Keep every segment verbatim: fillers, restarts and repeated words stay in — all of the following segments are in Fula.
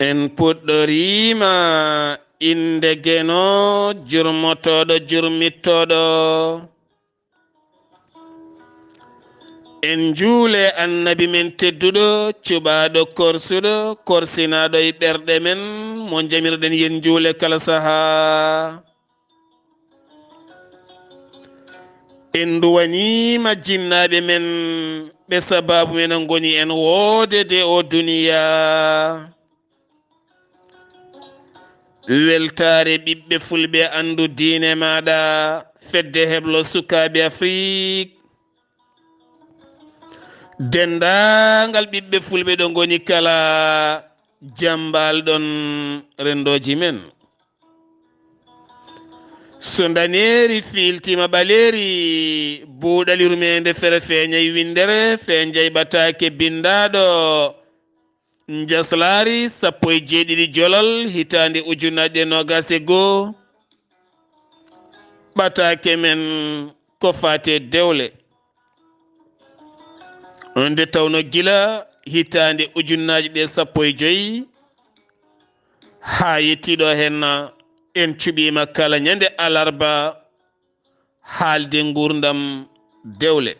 En puɗɗoriima innde Geno, jurmotooɗo, jurmittooɗo. En njuule Annabi men tedduɗo, cuɓaaɗo, korsuɗo, korsinaaɗo e ɓerɗe men, mo njamirɗen yen njuule kala sahaa. En nduwaniima jinnaaɓe men, ɓe sabaabu men ngoni en woodede o duniyaa. Weltaare ɓiɓɓe fulɓe, anndu diine maaɗa, fedde heblo sukaaɓe Afrik. Denndaangal ɓiɓɓe fulɓe ɗo ngoni kala, jam mbaal ɗon renndooji men. So ndaneeri fiiltiima ɓaleeri, buuɗal yurmeende fere feeñay winndere, feenjay ɓataake binndaaɗo. Njaslaari sappo e jeeɗiɗi jolal hitaande ujunnaaje ɗe noogaas e goo, ɓataake men ko faati e dewle. Nde tawno gila hitaande ujunnaaje ɗe sappo e joy haa yettii ɗo henna, en cuɓiima kala ñande alarba haalde nguurndam dewle.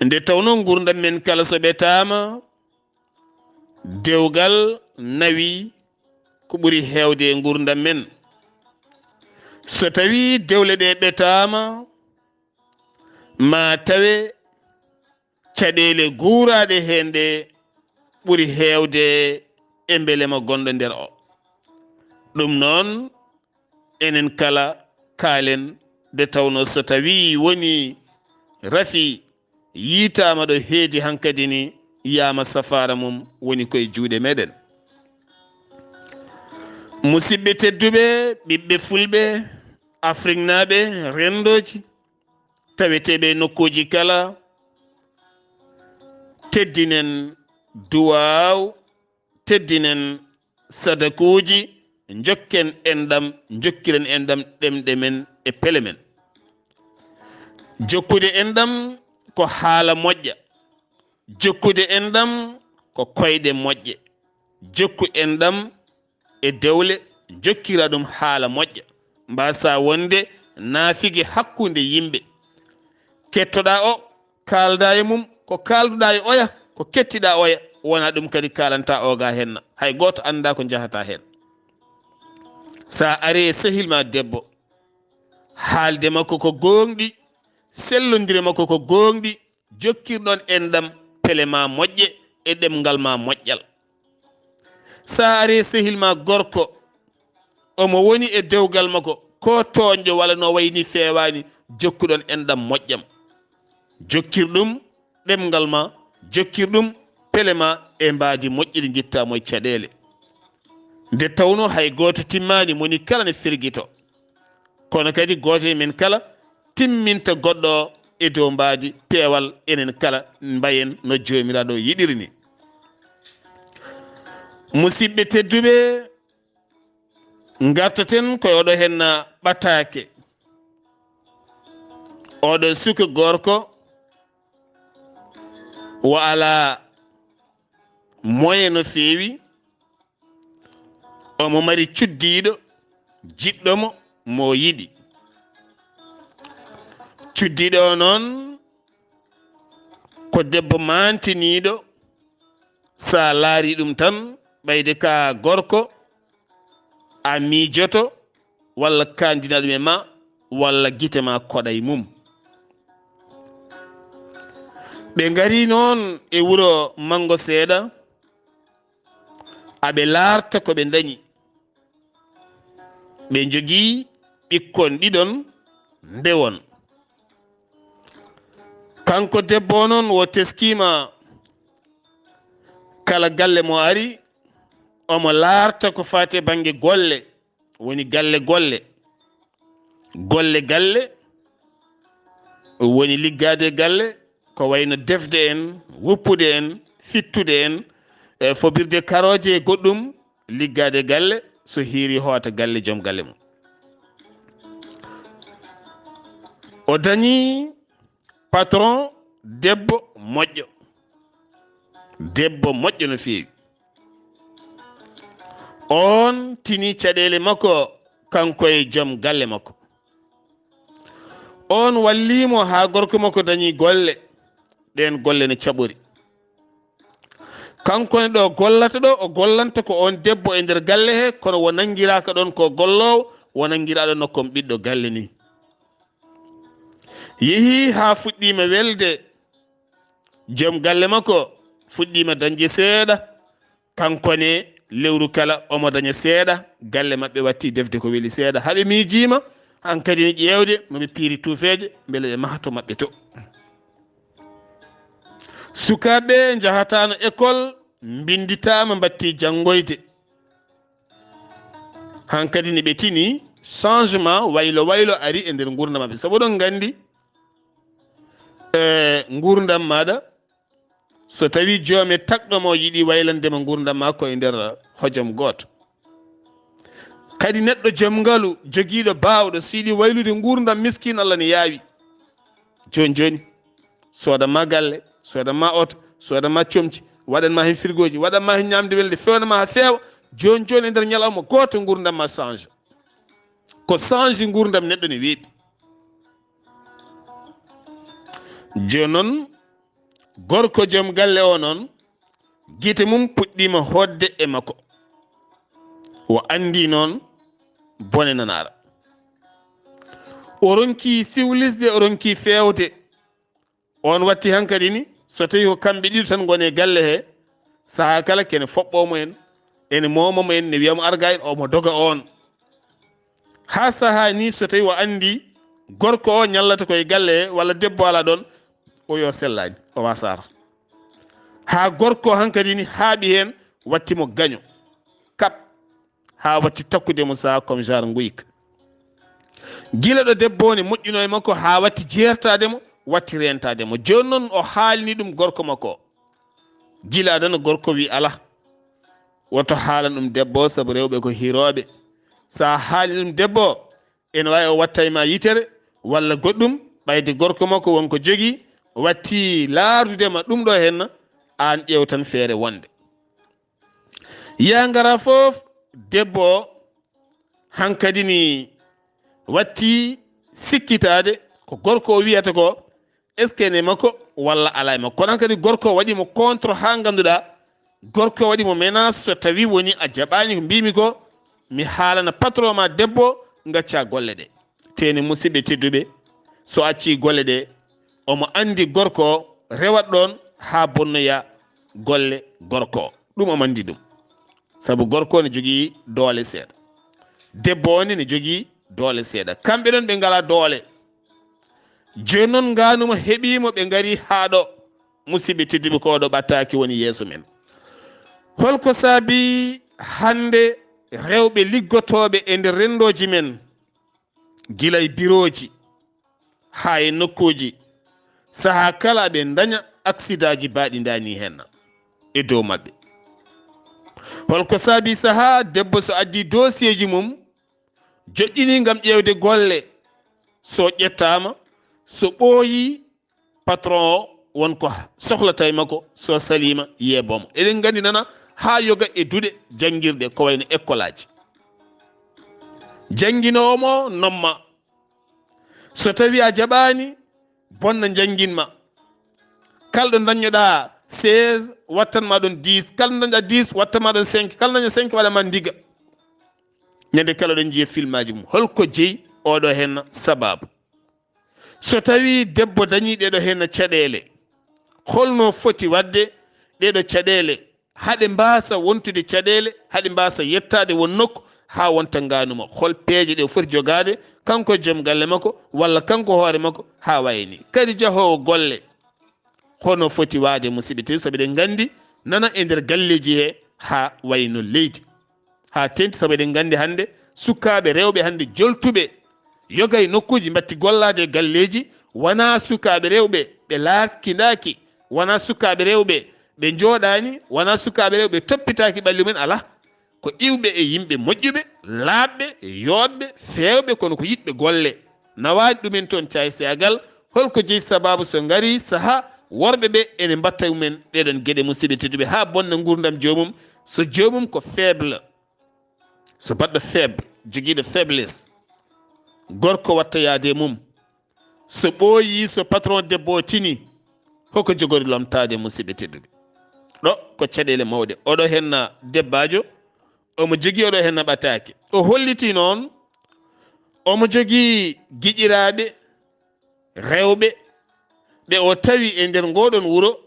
Nde tawno nguurndam men kala so ɓetaama, dewgal nawi ko ɓuri heewde e nguurndam men. So tawii dewle ɗe ɓetaama, maa tawe caɗeele guuraaɗe heen ɗe ɓuri heewde e mbelema gonɗo nder o. Ɗum noon, enen kala kaalen, nde tawno so tawii woni rafi yiitaama ɗo heedi hankadi ni, yaama safaara mum woni koye juuɗe meɗen. Musidɓe tedduɓe, ɓiɓɓe fulɓe, afriknaaɓe, renndooji taweteeɓe e nokkuuji kala, teddinen duwaaw, teddinen sadakuuji, njokken enɗam, njokkiren enɗam ɗemɗe men e pele men. Jokkude enɗam ko haala moƴƴa. Jokkude enɗam ko koyɗe moƴƴe. Jokku enɗam e dewle, njokkira ɗum haala moƴƴa. Mbaasa wonde naafige hakkunde yimɓe. Kettoɗaa o, kaalda e mum, ko kaalduɗaa e oya, ko kettiɗaa oya, wonaa ɗum kadi kaalanta o ga henna. Hay gooto anndaa ko njahata heen. Sa ari e sehil ma debbo, haalde makko ko gooŋɗi, sellondire makko ko gooŋɗi, jokkirɗon enɗam pele ma moƴƴe e ɗemngal ma moƴƴal. Sa ari e sehil ma gorko, omo woni e dewgal makko, ko tooñɗo walla no wayi ni feewaani, jokkuɗon enɗam moƴƴam. Jokkir ɗum ɗemngal ma, jokkir ɗum pele ma e mbaadi moƴƴiri, njitta mo e caɗeele. Nde tawno hay gooto timmaani, moni kala ne firgito. Kono kadi gooto e men kala timminta goɗɗo o e dow mbaadi peewal, enen kala mbayen no Joomiraaɗo yiɗiri ni. Musidɓe tedduɓe, ngartaten ko e oɗo henna ɓataake. Oɗo suka gorko wa alaa moyen no feewi, omo mari cuddiiɗo, jiɗɗo mo, mo yiɗi. Cuddiiɗo o noon ko debbo maantiniiɗo, sa laari ɗum tan, ɓayde ka gorko, a miijoto, walla kandina ɗum e ma, walla gite ma koɗa e mum. Ɓe ngari noon e wuro manngo seeɗa, aɓe laarta ko ɓe ndañi. Ɓe njogii ɓikkon ɗiɗon ndewon. Kanko debbo o noon, o teskiima kala galle mo ari, omo laarta ko faati e bannge golle, woni galle golle. Golle galle woni liggaade e galle, ko wayno defde en, wuppude en, fittude en, e fobirde karooje e goɗɗum, liggaade e galle, so hiiri hoota galle joom galle mum. O dañi patron debbo moƴƴo. Debbo moƴƴo no feewi. On tini caɗeele makko, kanko e jom galle makko. On wallimo haa gorko makko dañi golle, ɗen golle ne caɓori. Kanko ne ɗo gollata ɗo, o gollanta ko on debbo e nder galle he, kono wo nanngiraaka ɗon ko golloowo, wo nanngiraaɗo no kon ɓiɗɗo galle ni. Yehi haa fuɗɗiima welde, jom galle makko fuɗɗiima dañde seeɗa. Kanko ne, lewru kala omo daña seeɗa, galle maɓɓe watti defde ko weli seeɗa. Haa ɓe miijiima hankadi ne ƴeewde no ɓe piiri tuufeeje, mbele ɓe maha to maɓɓe to. Sukaaɓe njahataano école, mbinnditaama, mbatti janngoyde. Hankadi ne ɓe tini, changement waylo waylo ari e nder nguurndam maɓɓe. Sabu oɗon nganndi, e nguurndam maaɗa, so tawi joome tagɗo mo yiɗi waylande ma nguurndam ma ko e nder hojom gooto. Kadi neɗɗo jom ngalu, jogiiɗo baawɗo, so yiɗi waylude nguurndam miskin, Allah ne yaawi. Jooni jooni, soodan ma galle, soodan ma oto, soodan ma comci, waɗan ma heen firgooji, waɗan ma heen ñaamde welde, fewna ma haa feewa. Jooni jooni e nder ñalawma gooto nguurndam ma change. Ko change nguurndam neɗɗo ne weeɓi. Jooni noon, gorko jom galle o noon, gite mum puɗɗiima hootde e makko. O anndi noon bone nanaara. O ronki siwlisde, o ronki feewde. On watti hankadi ni, so tawi ko kamɓe ɗiɗo tan ngoni e galle he, sahaa kala kene foɓɓoo mo en, ene mooma mo en, ne wiya mo arga en, omo doga on. Haa sahaa ni, so tawi o anndi gorko o ñallata ko e galle he, walla debbo alaa ɗon, o yo sellaani, o wasaara. Haa gorko hankadi ni haaɓi heen, watti mo gaño. Kap. Haa watti takkude mo sahaa comme genre nguyka. Gila ɗo debbo woni moƴƴuno e makko, haa watti jeertaade mo, watti reentaade mo. Jooni noon o haalni ɗum gorko makko. Gila adana gorko wi alaa. Woto haalan ɗum debbo, sabu rewɓe ko hirooɓe. So a haalni ɗum debbo, ene waawi o watta e ma yitere walla goɗɗum, ɓayde gorko makko won ko jogii, watti laarude ma ɗum ɗo henna, aan ƴeew tan feere wonde. Yaa ngara fof, debbo o hankadi ni watti sikkitaade ko gorko o wiyata ko, est-ce que ne makko walla alaa e makko. Kono hankadi gorko o waɗi mo contre haa ngannduɗaa, gorko o waɗi mo menace, so tawi woni a jaɓaani ko mbiimi ko, mi haalana patron ma debbo, ngacca golle ɗe. Teni musidɓe tedduɓe, so acci golle ɗe, omo anndi gorko o rewat ɗon haa bonnoya golle gorko o. Ɗum omo anndi ɗum. Sabu gorko o ne jogii doole seeɗa. Debbo o ne, ne jogii doole seeɗa. Kamɓe ɗon ɓe ngalaa doole. Jooni noon ngaanuma heɓii mo, ɓe ngari haa ɗo. Musidɓe tedduɓe, ko oɗo ɓattaaki woni yeeso men. Holko saabii hannde rewɓe liggotooɓe e nder renndooji men, gila e birooji haa e nokkuuji, sahaa kala ɓe ndaña aksidaaji baaɗi ndaani heen e dow maɓɓe? Holko saabii sahaa debbo so addi dossier ji mum, joƴƴini ngam ƴeewde golle, so ƴettaama, so ɓooyi, patron o won ko sohlata e makko, so saliima yeebomo. Eɗen nganndi nana haa yoga e duɗe janngirɗe ko wayno école aji. Jannginoowo mo nomma. So tawi a jaɓaani, bonna njanngin ma. Kala ɗo dañnoɗaa seize, wattan ma ɗon dix. Kala ɗo dañɗaa dix, wattan ma ɗon cinq. Kala dañɗaa cinq, waɗan ma ndiga. Ñande kala ɗon njiya filmaaji mum. Holko jeyi oɗo heen sababu? So tawi debbo dañi ɗeɗo heen caɗeele, holno foti waɗde ɗeɗo caɗeele haɗe mbaasa wontude caɗeele, haɗe mbaasa yettaade won nokku haa wonta ngaanuma? Hol peeje ɗe o foti jogaade, kanko e joom galle makko, walla kanko hoore makko, haa waye ni? Kadi jahoowo golle, hono foti waade, musidɓe tedduɓe, sabu eɗen nganndi nana e nder galleeji he haa wayno leydi. Haa teeŋti, sabu eɗen nganndi hannde sukaaɓe rewɓe hannde joltuɓe yoga e nokkuuji mbatti gollaade e galleeji, wonaa sukaaɓe rewɓe ɓe laakkindaaki, wonaa sukaaɓe rewɓe ɓe njooɗaani, wonaa sukaaɓe rewɓe ɓe toppitaaki ɓalli mumen, alaa. Ko iwɓe e yimɓe moƴƴuɓe, laaɓɓe, yooɗɓe, feewɓe, kono ko yiɗɓe golle. Nawaani ɗumen toon caay seyagal. Holko jeyi sababu so ngari sahaa worɓe ɓe ene mbatta e mumen ɗeɗon geɗe, musidɓe tedduɓe, haa bonna nguurndam joomum? So joomum ko faible, So baɗɗo faible, jogiiɗo faiblesse, gorko watta yaade mum. So ɓooyii, so patron debbo o tini, hoko jogori lomtaade, musidɓe tedduɓe? Ɗo ko caɗeele mawɗe. Oɗo henna debbaajo, omo jogii, oɗo henna ɓataake. O hollitii noon omo jogii giƴiraaɓe rewɓe ɓe o tawi e nder ngooɗon wuro,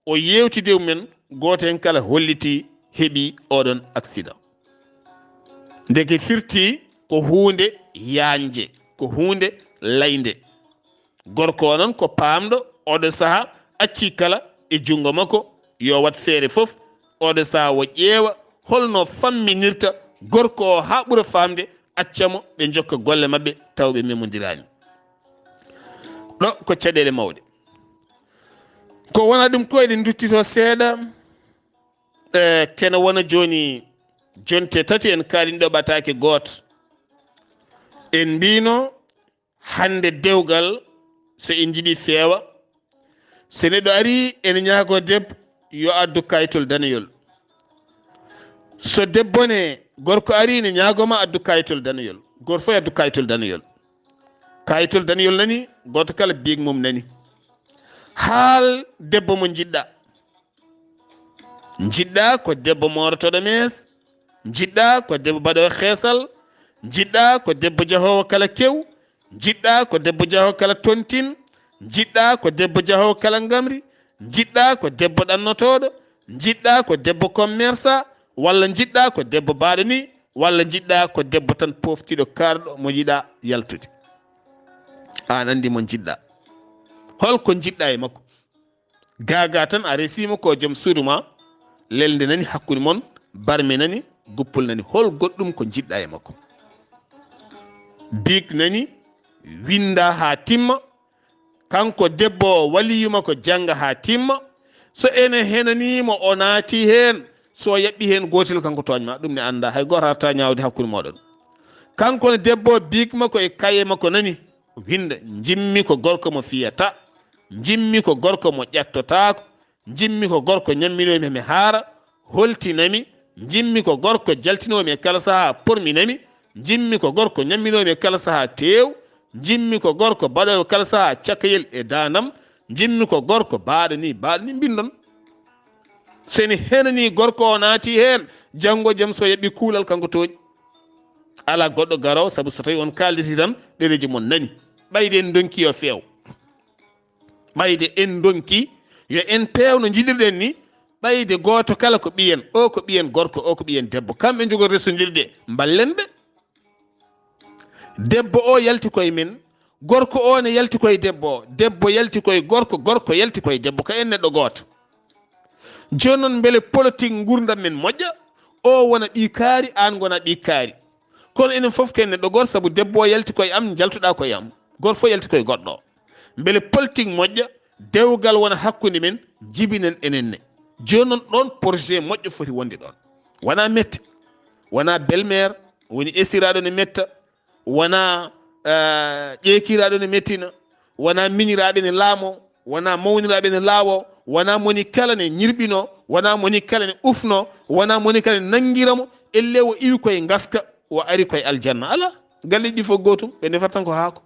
o yeewtidi e mumen, gooto heen kala hollitii heɓii oɗon accident. Ndeke firti ko huunde yaañde, ko huunde laynde. Gorko o noon ko paamɗo, oɗo sahaa accii kala e junngo makko, yo waɗ feere fof, oɗo sahaa o ƴeewa holno famminirta gorko o haa ɓura faamde, acca mo, ɓe njokka golle maɓɓe taw ɓe memondiraani. Ɗo ko caɗeele mawɗe. Ko wona ɗum ko eɗen nduttito seeɗa, e, kene wona jooni jonte tati en kaalino ɗo ɓataake gooto. En mbiino hannde dewgal, so en njiɗi feewa, so neɗɗo ari ene ñaagoo debbo yo addu kayitol daneyol. So debbo ne, gorko ari ne ñaagoo ma addu kayitol daneyol, gooto fof addu kayitol daneyol. Kayitol daneyol nani, gooto kala biig mum nani. Haal debbo mo njiɗɗa. Njiɗɗa ko debbo moorotooɗo mees, njiɗɗa ko debbo baɗoowo xeesal, njiɗɗa ko debbo jahoowo kala kew, njiɗɗa ko debbo jahoowo kala tontin, njiɗɗa ko debbo jahoowo kala ngamri, njiɗɗa ko debbo ɗannotooɗo, njiɗɗa ko debbo commerçant, walla njiɗɗa ko debbo baaɗo ni, walla njiɗɗa ko debbo tan pooftiiɗo kaarɗo mo yiɗa yaltude. Aan anndi mo njiɗɗa. Hol ko njiɗɗa e makko? Gaagaa tan a resiima ko joom suudu ma, lelnde nani hakkunde mon, barme nani, guppol nani. Hol goɗɗum ko njiɗɗa e makko? Biik nani, winnda haa timma. Kanko debbo o, waliyu makko jannga haa timma. So ene henanii mo, o naati heen, so o yaɓɓi heen gootel, kanko tooñ ma. Ɗum ne annda, hay gooto arta ñaawde hakkunde mooɗon. Kanko ne debbo o, biik makko e kaye makko nani, winnda, njimmi ko gorko mo fiyata, njimmi ko gorko mo ƴattotaako, njimmi ko gorko ñamminoomi mi haara, holtinami, njimmi ko gorko jaltinoomi e kala sahaa porminami, njimmi ko gorko ñamminoomi e kala sahaa teew, njimmi ko gorko baɗoowo kala sahaa cakayel e daandam, njimmi ko gorko baaɗo ni, baaɗo ni mbinndon. So ene henanii gorko o naati heen, janngo jam so yaɓɓi kuulal kanko tooñ. Alaa goɗɗo garoowo, sabu so tawii on kaalditi tan, ɗereeji mon nani. Ɓayde en ndonki yo feew. Ɓayde en ndonki yo en peew no njiɗirɗen ni. Ɓayde gooto kala ko ɓiyen, o ko ɓiyen gorko, o ko ɓiyen debbo. Kamɓe njogori resondirde, mballen ɓe. Debbo o yalti koye men, gorko o ne yalti koye debbo o, debbo yalti koye gorko, gorko yalti koye debbo, ko en neɗɗo gooto. Jooni noon, mbele politique nguurndam men moƴƴa, o wona ɓii kaari, aan ngona ɓii kaari. Kono enen fof ko en neɗɗo gooto, sabu debbo o yalti koye am, njaltuɗaa koye am. Gooto fof yalti koye goɗɗo o. Mbele politique moƴƴa, dewgal wona hakkunde men, jibinen enen ne. Jooni noon, ɗoon projet moƴƴo foti wonde ɗoon. Wonaa mette, wonaa belle-mère, woni esiraaɗo ne metta, wonaa, eh, ƴeekiraaɗo ne mettina, wonaa miñiraaɓe ne laamo, wonaa mawniraaɓe ne laawo, wonaa moni kala ne ñirɓino, wonaa moni kala ne ufno, wonaa moni kala ne nanngira mo, ellee o iwi koye ngaska, o ari koye aljanna. Alaa, galleeji ɗi fof gootum, ɓe ndefata tan ko haako.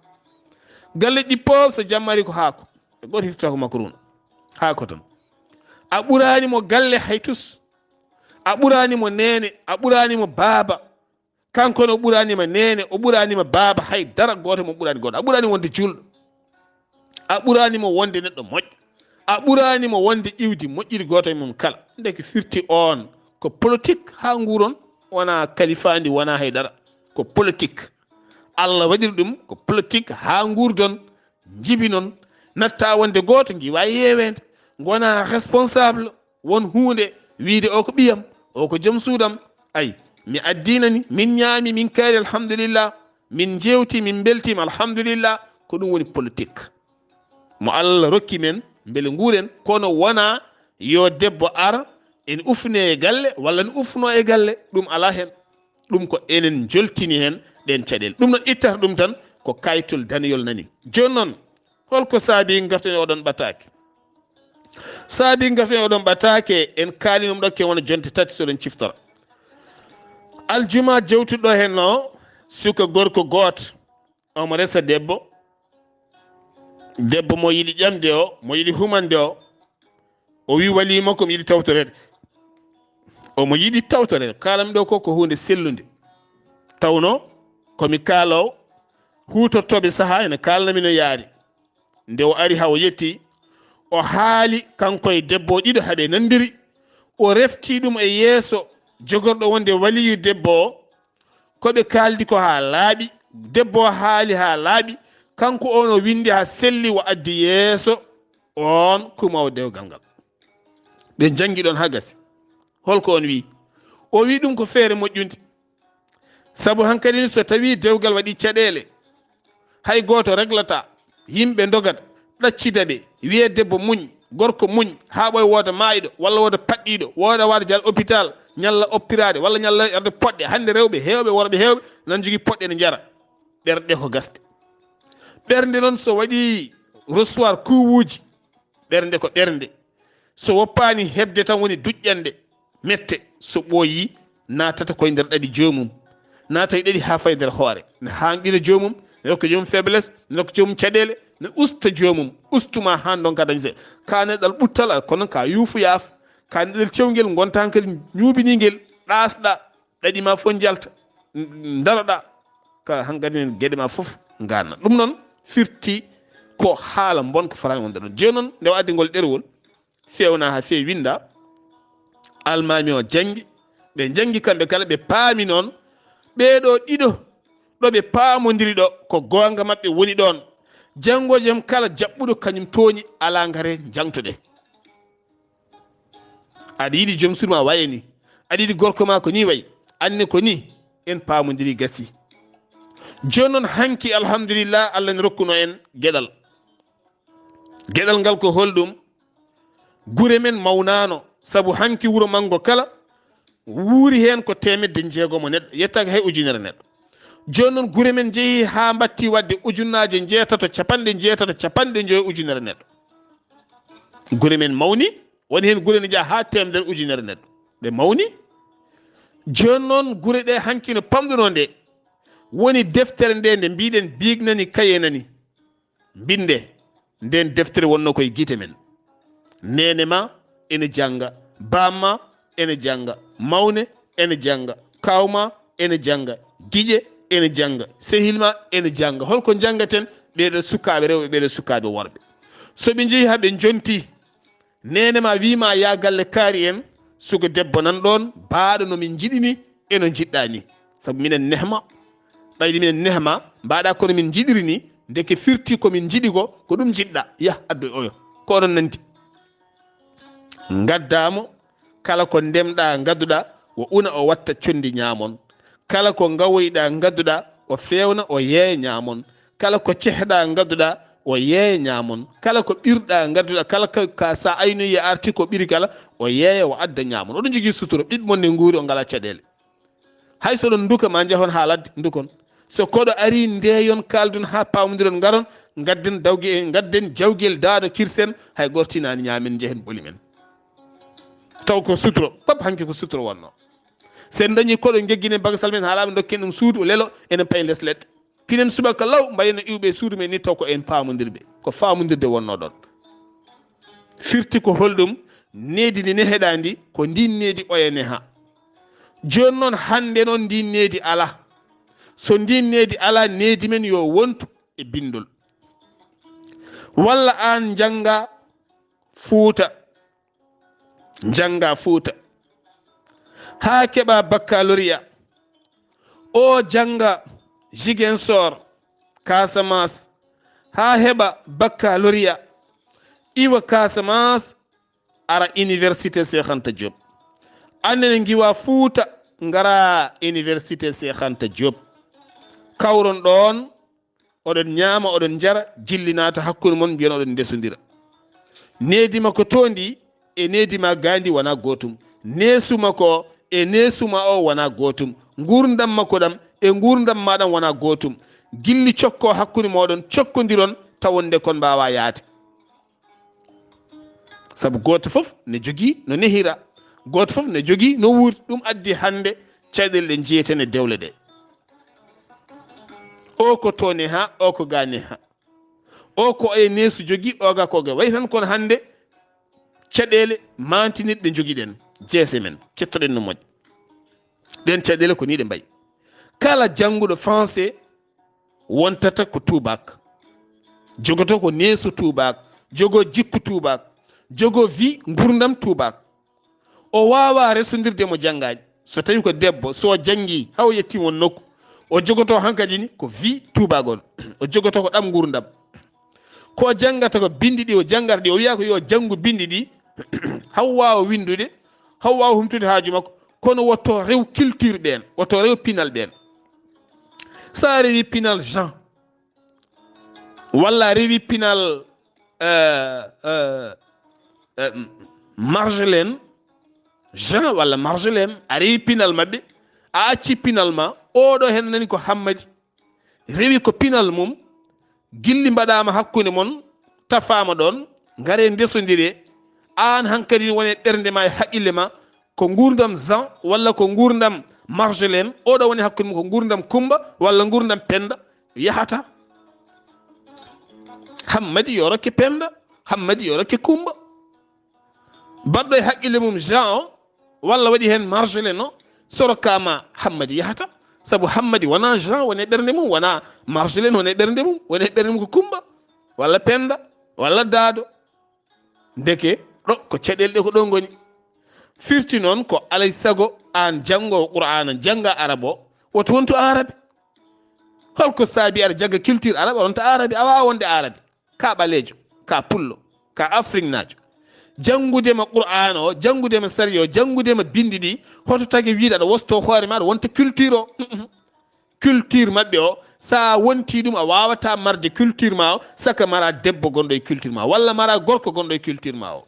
Galleeji ɗi fof so jamma ari ko haako. E gooto hirtata ko makruuna. Haako tan. A ɓuraani mo galle hay tus. A ɓuraani mo neene, a ɓuraani mo baaba. Kanko ne o ɓuraani ma neene, o ɓuraani ma baaba, hay dara gooto mo ɓuraani gooto. A ɓuraani wonde juulɗo. A ɓuraani mo wonde neɗɗo moƴƴo. A ɓuraani mo wonde iwdi moƴƴiri gooto e mum kala. Ndeke firti oon ko politique haa nguuron, wonaa kalifaandi, wonaa hay dara. Ko politique. Allah waɗiri ɗum ko politique haa nguurdon, njibinon, natta wonde gooto, ngiwa yeeweende, ngona responsable, won huunde wiide o ko ɓiyam, o ko joom suudam. Ay, mi addinani, min ñaami, min kaari, alhamdulillah, min njeewti, min mbeltiima, alhamdulillah. Ko ɗum woni politique mo Allah rokki men, mbele nguuren, kono wona yo debbo ar, en ufne e galle, walla ne ufno e galle, ɗum alaa heen. Ɗum ko enen njoltini heen ɗeen caɗeele. Ɗum noon, ittata ɗum tan ko kayitol daneyol nani. Jooni noon, holko saabi ngarten e oɗon ɓataake? Saabi ngarten e oɗon ɓataake, en kaali ɗum ɗo ke wona jonte tati, so ɗon ciftora. Aljuma jewtuɗo heen o, suka gorko gooto, omo resa debbo. Debbo mo yiɗi ƴamde o, mo yiɗi humande o, o wi waliima ko mi yiɗi tawtoreede. Omo yiɗi tawtoreede. Kaalam ɗo ko, ko huunde sellunde. Tawno ko mi kaaloowo, huutortooɓe sahaa ene kaalnami no yaari. Nde o ari haa o yetti, o haali kanko e debbo o ɗiɗo haa ɓe nanndiri. O refti ɗum e yeeso jogorɗo wonde waliyu debbo o. Ko ɓe kaaldi ko haa laaɓi, debbo o haali haa laaɓi, kanko on o winndi haa selli, o addi yeeso on kuumoowo dewgal ngal. Ɓe njanngi ɗon haa gasi. Holko on wi? O wi ɗum ko feere moƴƴunde. Sabu hankadi ni, so tawi dewgal waɗi caɗeele, hay gooto reglata, yimɓe ndogat, ɗaccida ɓe, wiye debbo muñ, gorko muñ, haa ɓooya wooda maayɗo, walla wooda paɗɗiiɗo, wooda waade jaar hôpital, ñalla oppiraade, walla ñalla yarde poɗɗe. Hannde rewɓe heewɓe, worɓe heewɓe nan jogii poɗɗe ne njara. Ɓerɗe ko gasɗe. Ɓernde noon so waɗi recevoir kuuwuuji, ɓernde ko ɓernde. So woppaani heɓde tan woni duƴƴande, mette, so ɓooyii, naatata koye nder ɗaɗi joomum. Naata e ɗaɗi haa fayi nder hoore. Ne haanɗina joomum, ne rokka joomum faiblesse, ne rokka joomum caɗeele, ne usta joomum, ustuma haa ndonka dañde. Ka neɗɗal ɓuttal, a kono ka yuufu yaaf. Ka neɗɗal cewngel, ngonta hankadi ñuuɓiningel, ɗaasɗa, ɗaɗi ma fof njalta, n-, ndaroɗa, ka hankadi geɗe ma fof nganna. Ɗum noon firti ko haala mbonka fotaani wonde ɗon. Jooni noon, nde o addi ngol ɗerewol, feewna haa feewi, winnda. Almaami o janngi, ɓe njanngi kamɓe kala, ɓe paami noon, ɓee ɗoo ɗiɗo, ɗo ɓe paamondiri ɗo, ko goonga maɓɓe woni ɗoon. Janngo jam kala jaɓɓuɗo kañum tooñi, alaa ngare njaŋtoɗe. Aɗa yiɗi joom suudu ma waye ni, aɗa yiɗi gorko ma ko ni wayi, anne ko ni, en paamondiri gasi. Jooni noon hanki, alhamdulillah, Allah ne rokkuno en geɗal. Geɗal ngal ko holɗum? Gure men mawnano, sabu hanki wuro manngo kala wuuri heen ko teemedde jeegomo neɗɗo, yettaaki hay ujunere neɗɗo. Jooni noon gure men njehi haa mbatti waɗde ujunnaaje njeetato, capanɗe njeetato, capanɗe joyo ujunere neɗɗo. Gure men mawni, woni heen gure ne njaha haa teemedere ujunere neɗɗo. Ɗe mawni. Jooni noon gure ɗe hanki no pamɗuno nde, woni deftere nde, nde mbiɗen biignani kaye nani. Mbinde, nden deftere wonno koye gite men. Neene ma ene jannga, baam ma ene jannga, mawne ene jannga, kaaw ma ene jannga, giƴe ene jannga, sehil ma ene jannga. Holko njanngaten? Ɓeeɗo sukaaɓe rewɓe, ɓeeɗo sukaaɓe worɓe. So ɓe njehi haa ɓe njonti, neene ma wii ma, "Yaa galle kaari en, suka debbo nan ɗoon, baaɗo no min njiɗi ni, e no njiɗɗaa ni. Sabu minen nehma, ɓayde minen nehma, mbaɗa kono min njiɗiri ni, ndeke firti ko min njiɗi ko, ko ɗum njiɗɗaa. Yah, addu oyo." Ko onon nanndi. Ngaddaa mo, kala ko ndemɗaa, ngadduɗaa, o una, o watta conndi ñaamon. Kala ko ngawoyɗaa, ngadduɗaa, o feewna, o yeeya ñaamon. Kala ko cehɗaa, ngadduɗaa, o yeeya ñaamon. Kala ko ɓirɗaa, ngadduɗaa, kala ka, ka sa aynoyi arti ko ɓiri kala, o yeeya, o adda ñaamon. Oɗon njogii sutura, ɓiɓɓe mon ne nguuri, o ngalaa caɗeele. Hay so oɗon nduka, ma njahon haa ladde, ndukon. So koɗo ari, ndeeyon, kaalden haa paamondiron, ngaron, ngadden dawge-, ngadden jawgel daado kirsen, hay gooto tinaani, ñaamen, njehen, ɓoli men. Taw ko sutura, pap hanki ko sutura wonno. Sen dañi koɗo, ngegginen bagasal men haa laaɓi, ndokken ɗum suudu, lelo, enen pay les leɗɗe. Pinen subaka law, mbayen no iwɓe suudu men ni, taw ko en paamondirɓe. Ko faamondirde wonno ɗon. Firti ko holɗum? Needi ndi neheɗaa ndi, ko ndin needi oya neha. Jooni noon, hannde noon, ndin needi alaa. So ndin needi alaa, needi men yo wontu e binndol. Walla aan njannga Fuuta, njannga Fuuta, haa keɓa baccalauréat, o jannga Ziguinchor, Casamance, haa heɓa baccalauréat, iwa Casamance, ara Université Cheikh Anta Diop. Aan ne ngiwa Fuuta, ngara Université Cheikh Anta Diop. Kawron ɗoon, oɗon ñaama, oɗon njara, jilli naata hakkunde mon, mbiyon oɗon ndesondira. Needi ma ko toondi e needi ma gaandi wona gootum. Neesu ma ko e neesu ma o wona gootum. Nguurndam ma ko ɗam e nguurndam ma ɗam wona gootum. Gilli cokko hakkunde mooɗon, cokkondiron, tawon nde kon mbaawa yaade. Sabu gooto fof ne jogii no nehira, gooto fof ne jogii no wuuri. Ɗum addi hannde Caɗeele ɗe jeeten e dewle ɗe. O ko to neha, o ko ga neha. O ko e neesu jogi, o ga ko ga. Way tan kono hannde caɗeele mantinirɗe jogiɗen. Jeese men, kettoɗen no moƴƴi. Ɗen caɗeele ko ni ɗe mbayi. Kala jannguɗo français wontata ko tubaak. Jogoto ko neesu tubaak. Jogo jikku tubaak. Jogo vie ngurdam tubaak. O waawaa resondirde mo janngaani. So tawii ko debbo, so o janngii, haa o yettii won nokku, o jogotoo hankadi ni ko vie tubaak on. O jogotoo ko ɗam ngurdam. Ko o janngata ko binndi ɗi, o janngata ɗi, o wiya ko yo janngu binndi ɗi, haa o waawa winndude, haa o waawa humtude haaju makko. Kono woto rew culture ɓeen, woto rew pinal ɓeen. So a rewi pinal Jean, walla a rewi pinal, eh, eh, eh, Marjolaine, Jean walla Marjolaine, a rewi pinal maɓɓe, a acci pinal ma, oɗo hen nani ko Hammadi, rewi ko pinal mum, gilli mbaɗaama hakkunde mon, tafaama ɗon, ngare ndesondire, aan hankadi wone ɓernde ma e haqqille ma, ko ngurdam Jean walla ko ngurdam Marjolaine, oɗo woni hakkunde mum ko ngurdam Kumba walla ngurdam Penda, yahata. Hammadi yo rokke Penda, Hammadi yo rokke Kumba. Baɗɗo e haqqille mum Jean o, walla waɗi heen Marjolaine o, so rokkaama Hammadi yahata. Sabu Hammadi wona Jean, wone ɓernde mum, wona Marjolaine, wone ɓernde mum, wone ɓernde mum ko Kumba, walla Penda, walla Daado. Ndeke ɗo ko caɗeele ɗe ko ɗo ngoni. Firti noon ko alay sago aan janngoowo Qur'aana jannga arab o, woto wontu aarabe. Holko saabi aɗa jannga culture arab, a wonta aarabe, a waawaa wonde aarabe. Ka ɓaleejo, ka pullo, ka afriknaajo. Janngude ma Qur'aana o, janngude ma sariya o, janngude ma binndi ɗi, hoto tagi wiide aɗa wostoo hoore ma, aɗa wonta culture o. Mm-mm. Culture maɓɓe o, so a wontii ɗum, a waawataa marde culture ma o, saka mara debbo gonɗo e culture ma, walla mara gorko gonɗo e culture ma o.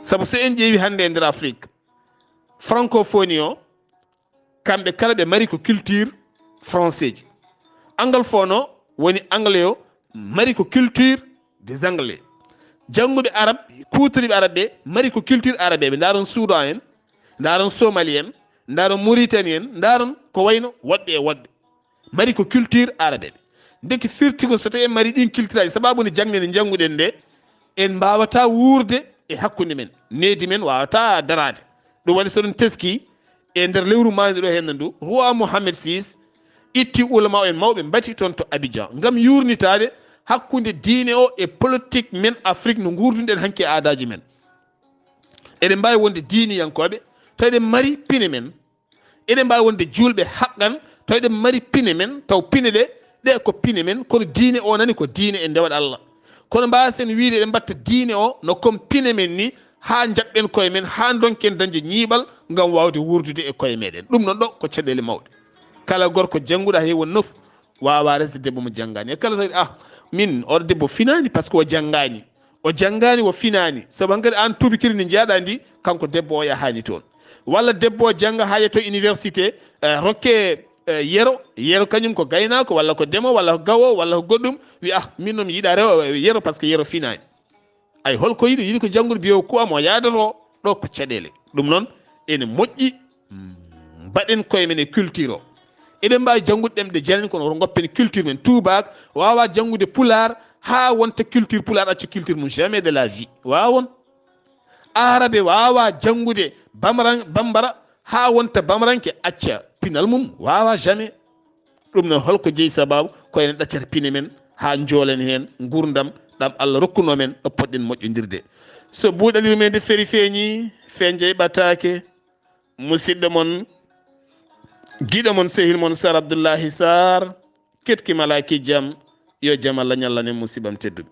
Sabu so en ƴeewi hannde e nder Afrik, francophonie o, kamɓe kala ɓe mari ko culture français ji. Anglophone o woni anglais o, mari ko culture des anglais. Jannguɓe arab, kuutoriɓe arab ɓe, mari ko culture arabe. Ɓe ndaaron Soudan en, ndaaron Somali en, ndaaron Mauritanie en, ndaaron ko wayno woɗɓe e woɗɓe. Mari ko culture arabe ɓe. Ndeke firti ko so tawi en mari ɗin culture aji, sababu nde jannde nde jannguɗen nde, en mbaawata wuurde e hakkunde men. Needi men waawata daraade. Ɗum waɗi so ɗum teski e nder lewru maayde ɗo heen ndu, Roi Mohammed six itti ulama en mawɓe mbati toon to Abidjan ngam yuurnitaade hakkunde diine o e politique men Afrik no nguurduɗen hanki e aadaaji men. Eɗen mbaawi wonde diiniyankooɓe, taw eɗen mari pine men. Eɗen mbaawi wonde juulɓe haqqan, taw eɗen mari pine men, taw pine ɗe, ɗe ko pine men, kono diine o nani ko diine e ndewal Allah. Kono mbaasen wiide eɗen mbatta diine o no comme pine men ni, haa njaɓɓen koye men, haa ndonken dañde ñiiɓal ngam waawde wuurdude e koye meɗen. Ɗum noon ɗo ko caɗeele mawɗe. Kala gorko jannguɗo hay won nof waawa resde debbo mo janngaani. E kala so, ah, min, oɗo debbo finaani par ce que o janngaani. O janngaani, o finaani. Sabu hankadi aan tubakiri ndi njeyaɗaa ndi, kanko debbo o yahaani toon. Walla debbo o jannga haa yetto université, eh, rokke, eh, yero. Yero kañum ko gaynaako, walla ko demo, walla ko gawo, walla ko goɗɗum. Wi, ah, min noon mi yiɗaa rewo, eh, yero par ce que yero finaani. Ay, holko yiɗi? Yiɗi ko janngude biyo ko am o yaadato. Ɗo ko caɗeele. Ɗum noon, ene moƴƴi, mm, mbaɗen koye men e culture o. Eɗen mbaawi janngude ɗemɗe janani kono woto ngoppen culture men. Tuubaak waawaa janngude pulaar haa wonta culture pulaar acca culture mum, jamais de la vie. Waawon. Aarabe waawaa janngude bamran-, bambara haa wonta bamranke acca pinal mum. Waawaa jamais. Ɗum noon holko jeyi sababu? Ko enen ɗaccata pine men haa njoolen heen nguurndam ɗam Allah rokkunoo men ɗo poɗɗen moƴƴondirde. So buuɗalirmeende feri feeñi, fenjey ɓataake. Musidɗo mon, giɗo mon, sehil mon, Sar Abdullahi Sar, ketki malaaki jam, yo jam Allah ñallanen musiɓam tedduɓe.